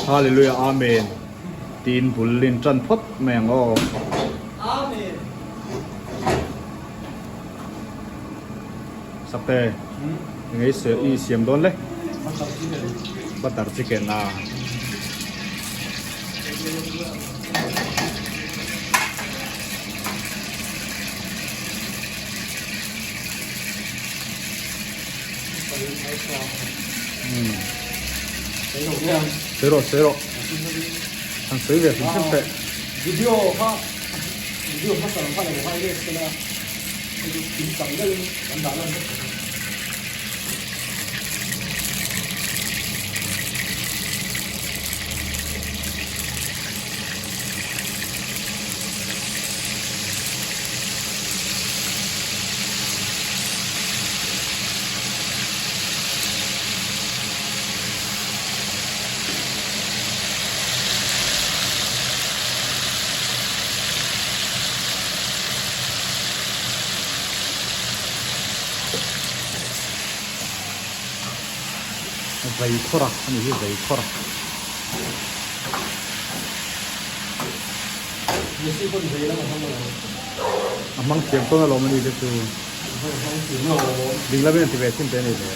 Hallelujah Amen tiin bul in tan phawt mai ang aw. Amen. Sakte engei se i siam dawn le? Butter chicken a. Sawi rawh sawi rawh an sawi ve hrim hrim teh. Video kha video hmasa lam kha lo hai let sela hei chu thil tam deuhin kan dah lan vek tawh a. Vei khawr a ani hi vei khawr a. A hmang thiam tawn alawm ani te chu. Ding lamin an ti ve thin te ani le.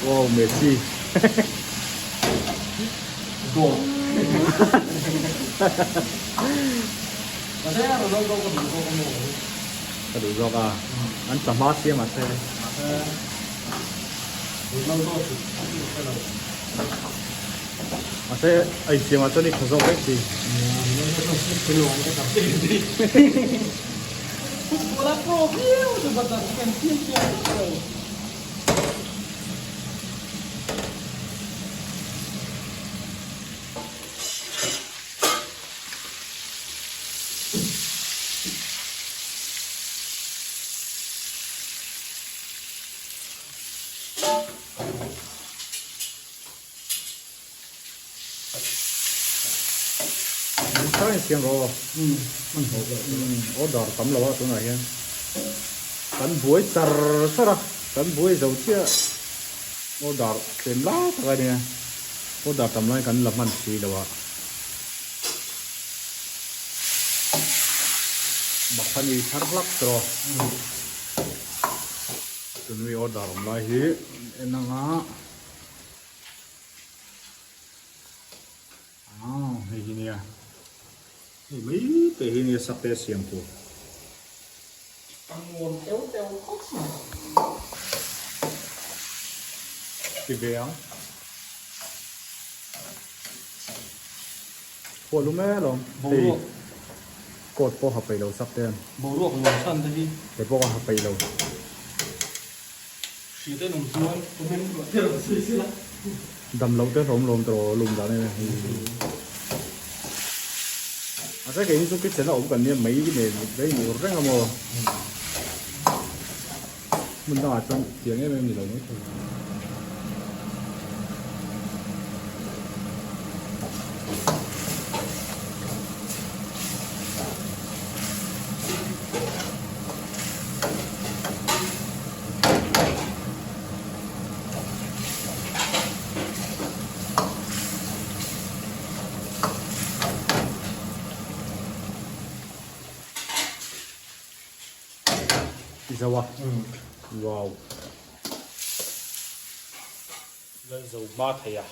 Wow Messi. Goal. Ka duh zawk a. An tla hma sia mahse. Mahse a insiam ah chuan i tha zawk vek si. Thar in siam rawh aw. Order tam lo a tunah hian kan buai char char a, kan buai zo chiah order tlem lai tak a nia, order tam lai kan la hman si lo a. Makhani thar hlak tawh. Tun mi order awm lai hi en anga ah hei hi nia hei mai te hi nia sakte siam tur. A nuam teuh teuh khawp mai. Ti ve ang. Phuah lum e alawm. Hei coat pawh ha peih lo sak te an. Boruak nuam chhan te hi. Kei pawh ka ha peih lo. Hriat en awm chuan comment ruah te rawn sawi sela. Dam loh te hlawm lawm tawh lum dan em em. A che kei hi chu kitchen a awm kan nia mai nen mai ngur reng a maw. Hmun dangah chuan tiang em em ni lo mai thei. I zo a wow la zo hma thei a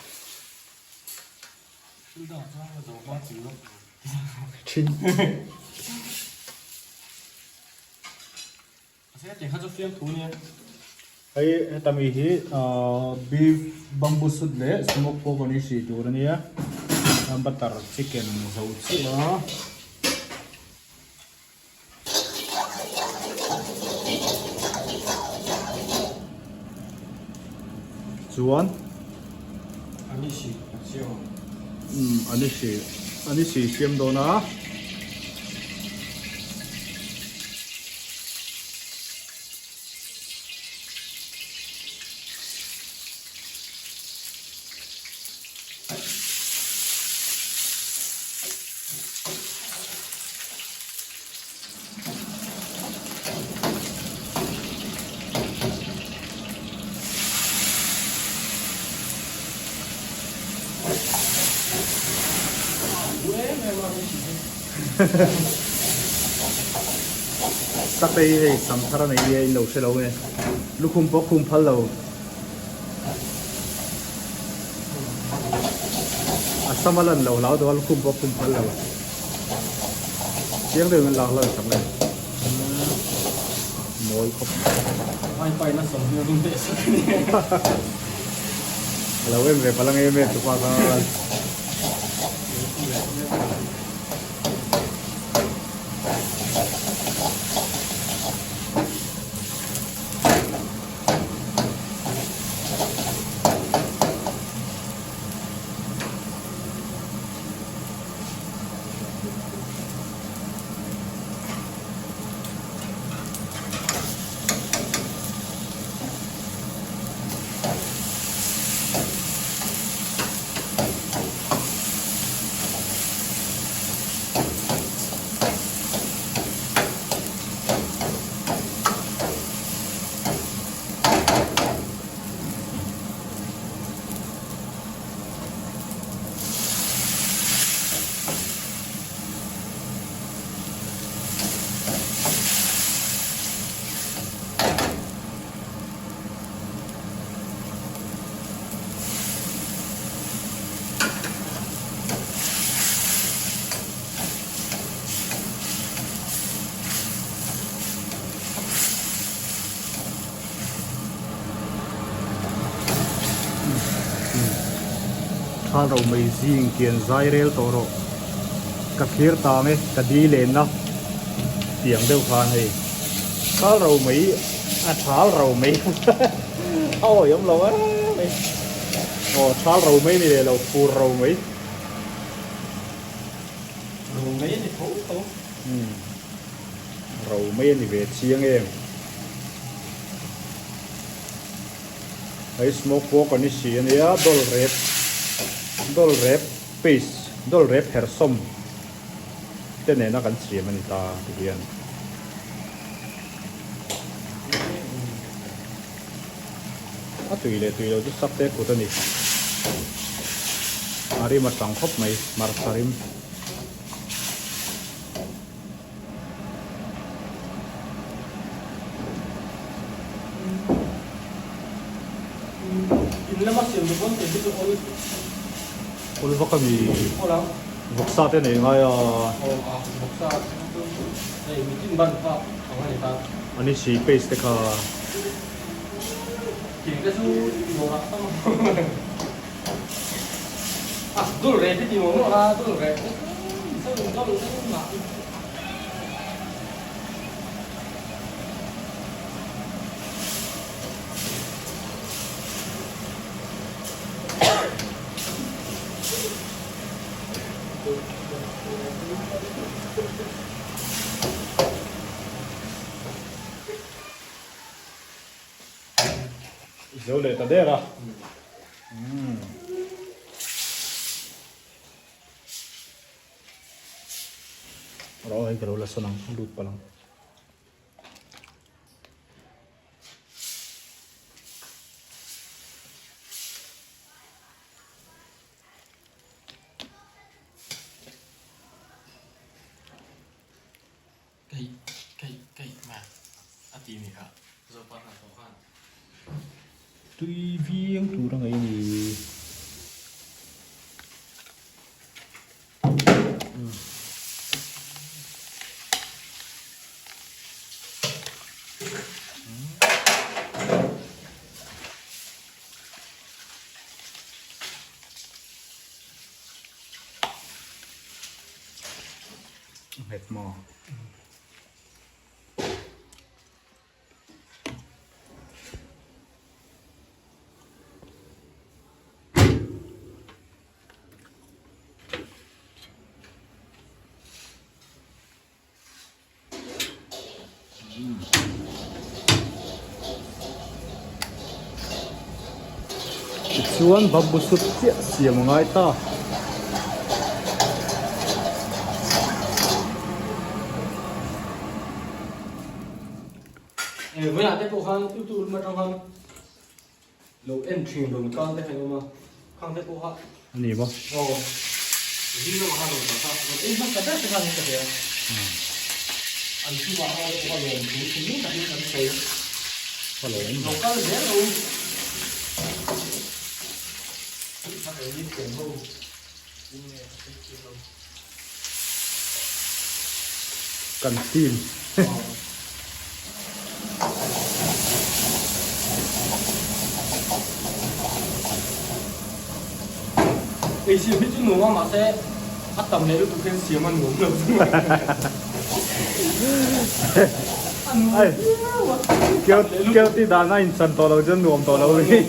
thin Hei heta mi hi beef bamboo shoot leh smoke pork an isi tur ania butter chicken zo chiah a. Chuan Anisi Anisi siam dawn a. Sakei hei sam thar a nei nia in lo hre lo nge lukhum pawh khum phal lo. A sam a lan lo hlau deuh a lukhum pawh khum phal lo. Chiang deuhin an lak lan sak nge. Mawi khawp mai. Wifi na sam hi a ring leh sak a ni. A lo em ve palh ang em em chu pa khan. Thal ro mai zing kian zai rel tawh rawh ka thlir tang e ka di lenna tiang deuh khan hei thal ro mai a thal ro mai a awih awm lo em mai aw thal ro mai ni leh lo fur ro mai ro mai a ni tho tho umm ro mai a ni ve chiang em hei smoke pork a ni si a nia dawl rep dawl rep paste dawl rep herhsawm te nena kan siam a ni ta ti hian. A tui leh tui lo chu sak te kut a ni. A rim a tang khawp mai, hmarcha rim. In lama siam duh pawn tih hi chu awl. Awl vak a mi. Awl ang. Vawksa te nei ngai a. Aw a vawksa chu hei mitin ban kha ang a ni ta. Ani si paste te kha. Thing te chu dawrah tam a. A dul rep i ti maw maw a dul rep te chu dul dul te chu mah. Zo leh ta der a. Ro hei ka lo la sawn ang lut palh ang. Keih keih keih ma a ti mi kha Zopa hna thawh khan. Tui viau tur a ngaih a ni. Nghet maw? Tichuan bamboo soup chiah siam a ngai ta. Vawiah te pawh khan tu tu atang khan Lo en thin rawn kal te kha i awm a, khang te pawh kha. A ni maw? Aw. Zing lamah khan rawn kal kha rawn ei hmasa ber te khan in ka hria. An chungah ho te pawh a lawm thu thinlung takin kan sawi. Ka lawm. Lo kal zel lo. Tih kha engin ken ho in nge ka sawi chiang lo. Kan team. Ei siam hi chu nuam a mahse a tam leh lutuk hian siam a nuam lo thung a. A nuam viau a. Keu ti dan a inchan tawh lo chuan nuam tawh lo hi.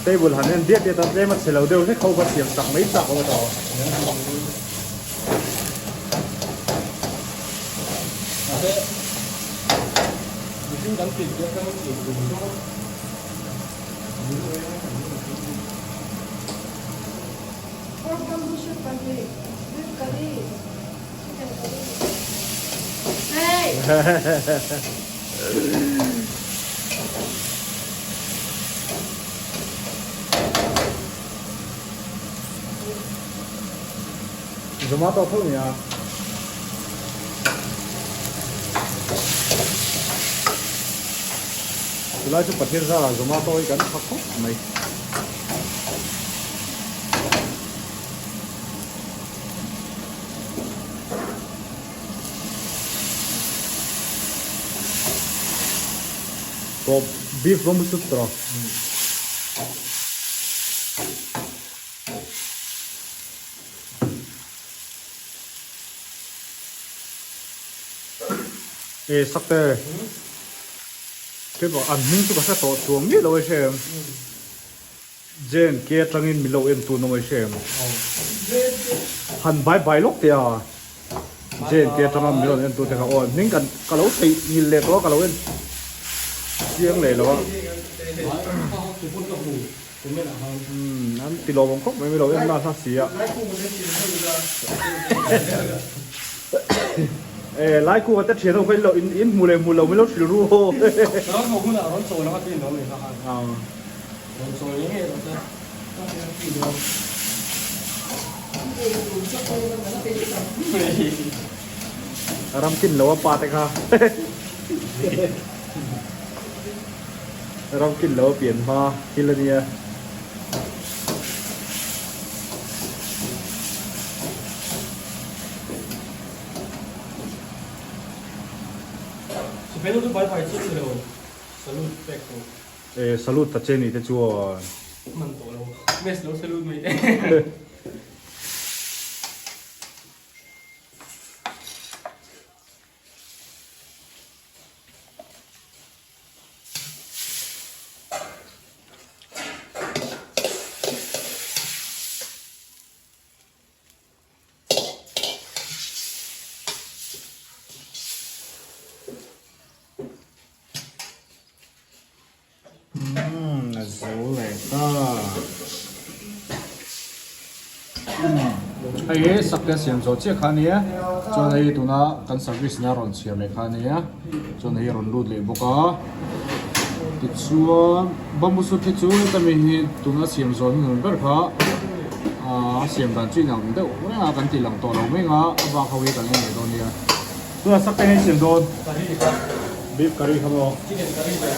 Table han en diat diat a tlem a chhe lo deuh hlek ho kha siam sak mai chak awm a tawh. Mahse mihring kan tih te atangin ei tur chu Pork bamboo shoot pahnih, beef curry, chicken curry. Hey! Zomato tho nia. Chulai chu Pathian zarah Zomato hi kan tha khawp mai. Tawp beef rawng chu tawh. E sak te. Keipawh an hming chu ka hre tawh chuang miah lo a hre em. JNK atangin min lo en tun awm a hre em. Han bai bai lawk teh a. JNK atanga min rawn en tu te kha aw hming kan ka lo theih nghilh leh tawh a ka lo en chiang leh lo a. Umm an ti lawm awm khawp mai min lo en na hla si a. E Laikunga te thian ho kha in lo in hmu leh hmu lo min lo hrilh ru aw. Ram kin lo a pa te kha Ram kin lo a pian hma thil a nia. E salute ta che ni te chuan. Man tawh lo. Mess lo salute mai te. Umm a zo leh ta. Hei hi sakte a siam zawh chiah kha a nia chuan hei tuna kan service na rawn chhiar leh kha a nia chuan hei a rawn lut leh bawk a tichuan bamboo suit hi chu heta mi hi tuna siam zawh hnuhnun ber kha aaa a siam dan chu inang deuh reng a kan tih lang tawh lo mai ang a a bak ho hi kan en leh dawn nia. Tunah sakte hi siam dawn beef curry kha maw chicken curry nen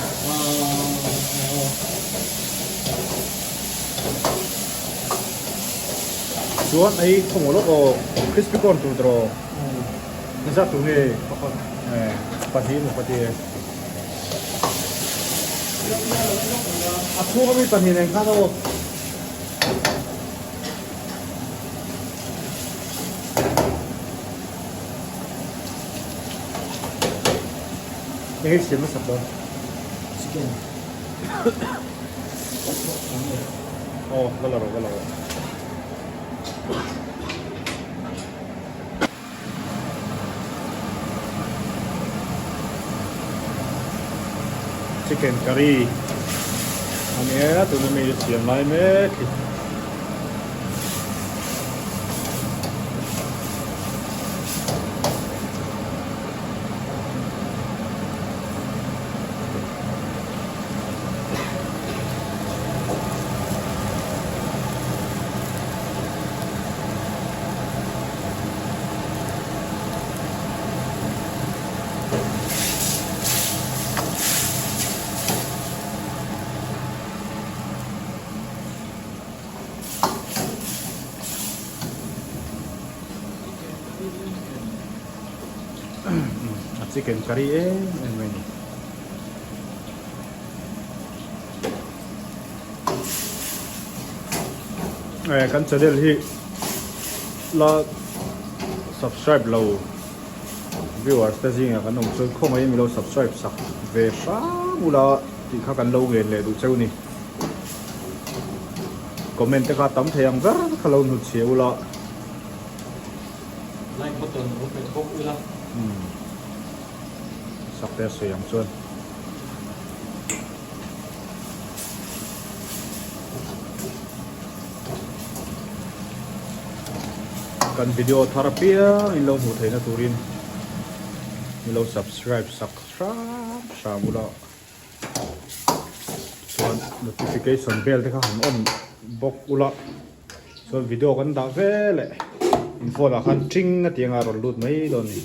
chuan ei khawng lawk aw crispy corn tur tawh ni zat tur nge pakhat pahnih emaw ka ti e a chhung ami pahnih nen khan aw. Hei siam hmasa dawn. Chicken. Aw, va la rawh, va la rawh. Chicken curry a nia tuna mi siam lai mek hi. A chicken curry em em mai a ni. Eh kan channel hi la subscribe lo viewers te zingah kan awm chuan khawngaih in milo subscribe sak ve hram ula tih kha kan lo ngen leh duh cheu ni. Comment te kha tam thei ang ber kha lo hnutchhiah ula. Like button lo hmet bawk ula. Umm. Sak te a sawi ang chuan. Kan video thar apiang in lo hmuh theihna turin min lo subscribe sak hram hram ula. Chuan notification bell te kha han on bawk ula chuan video kan dah ve leh in phone ah khan ting a tih anga rawn lut mai dawn a ni.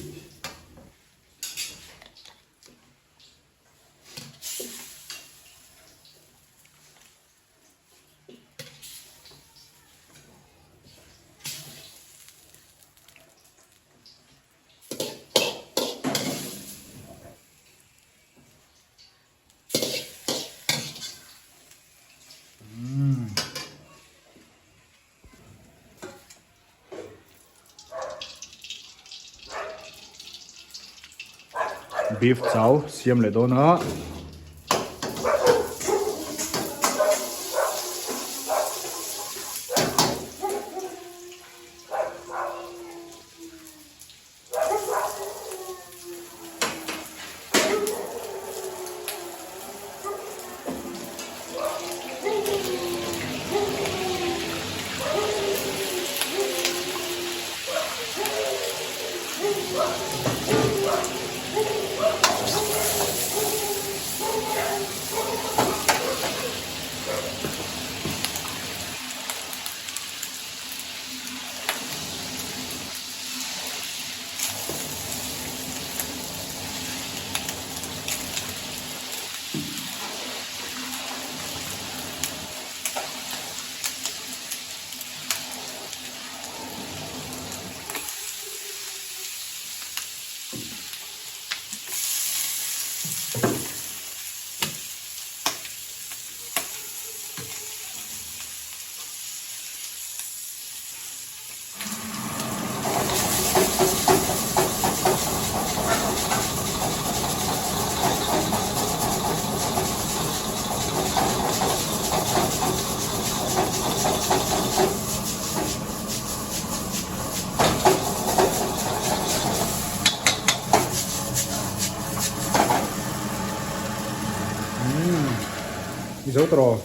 Beef chau siam leh dawn a. Mizo tawh.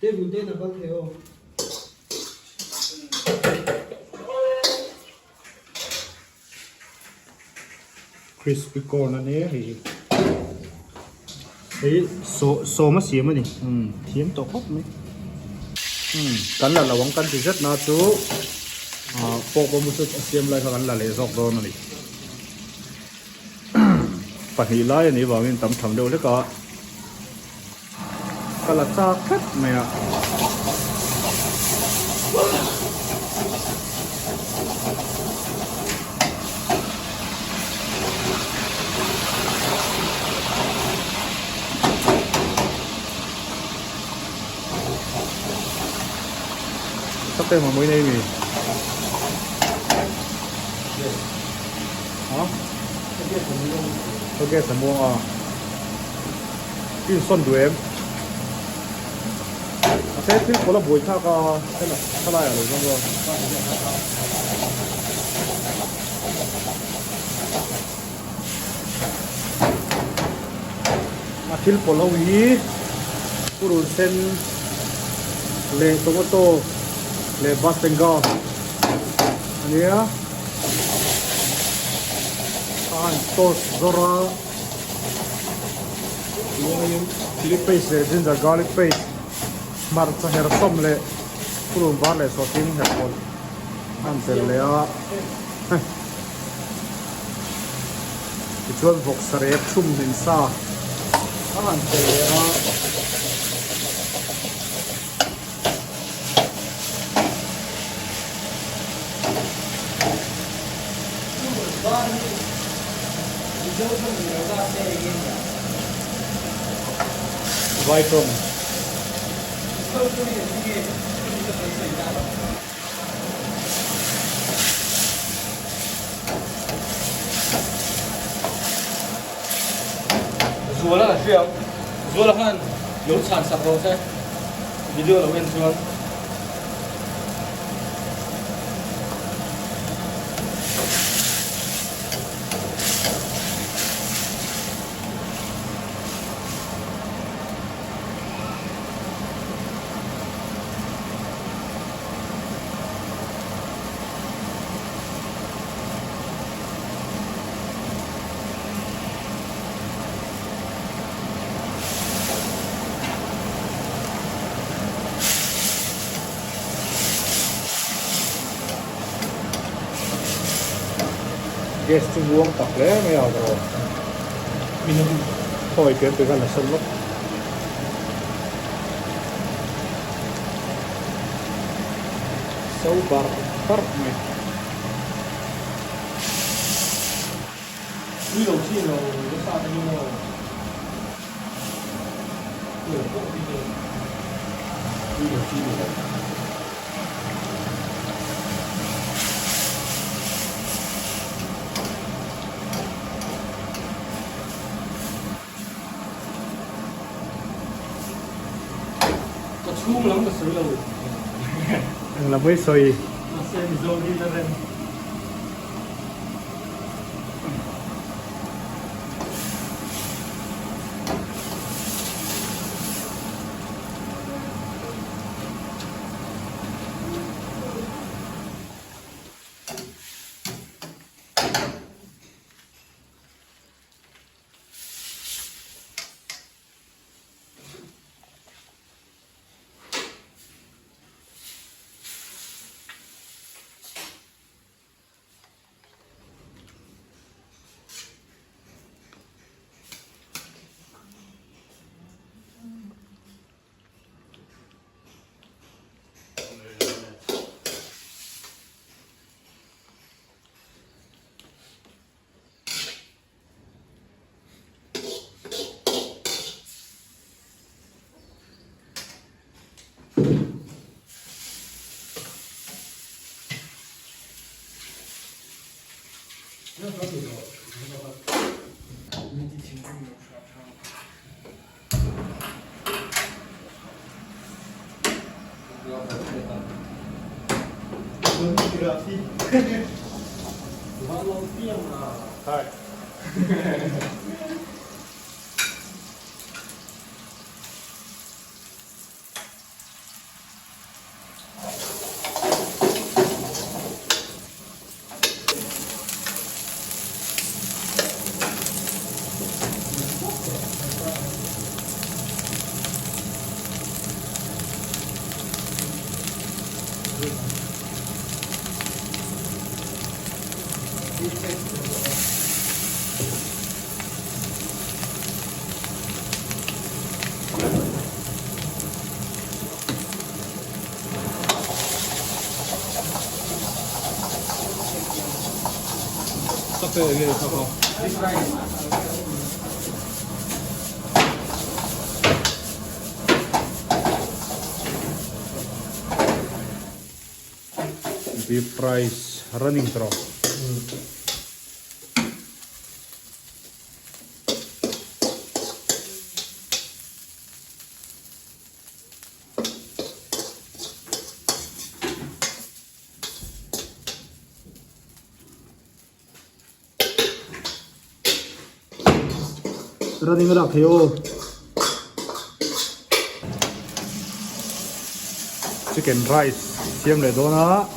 Table te na kal thei aw. Crispy corn a nia hei hi. Hei sawm a siam a ni. Umm thiam tawh khawp mai. Umm kan la lo ang kan ti zet na chu ah pork bawm chu a siam lai kha kan la leh zawk dawn a ni. Pahnih lai a nih vangin tam tham deuh hlek a. Ka la chak tlat mai a. Sap em a mawi nei mi? Ha? Ka gas a muang a. Insawn duh em? Mahse thil khawl a buai thlak a, helai ah lo zawng dawn. A thil pawlh ho hi purun sen leh tomato leh bastenga a nia. A han toast zawr a. Chuanin chilli paste leh ginger garlic paste hmarcha her sawm leh purun var leh sawtin herh pawlh a han tel leh a. Tichuan vawksa rep chhum hmin sa a han tel leh a. Vai tawng. Zuala ka hria ang. Zuala khan lo chhan sak rawh se. Video lo en chuan. Gas chu muang tak hle mai a rawh. Khawi pian pe khan a san lawk. So barh barh mai. Tui lo chi lo nasa te hi maw tui lo pawh hi nge tui lo chi ni lo. Ka chhung lam ka sawi lo. Eng lam mai sawi. Mahse Mizo hi la rem. Beef rice running tawh. Running a lak thei aw. Chicken rice siam leh dawn a.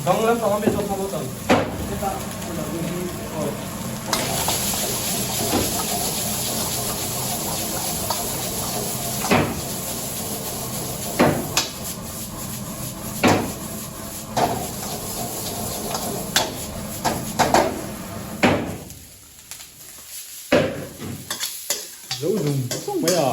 Bang lampang ami zawk kha maw tam? Hetah hmunah hian hi aw. Zo zung zung mai a.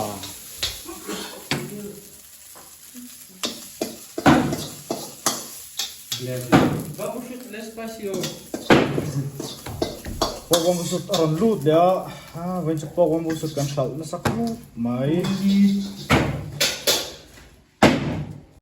Pork bamboo shoot a rawn lut leh a, a vawiin chu pork bamboo shoot kan hralh nasa khawp mai.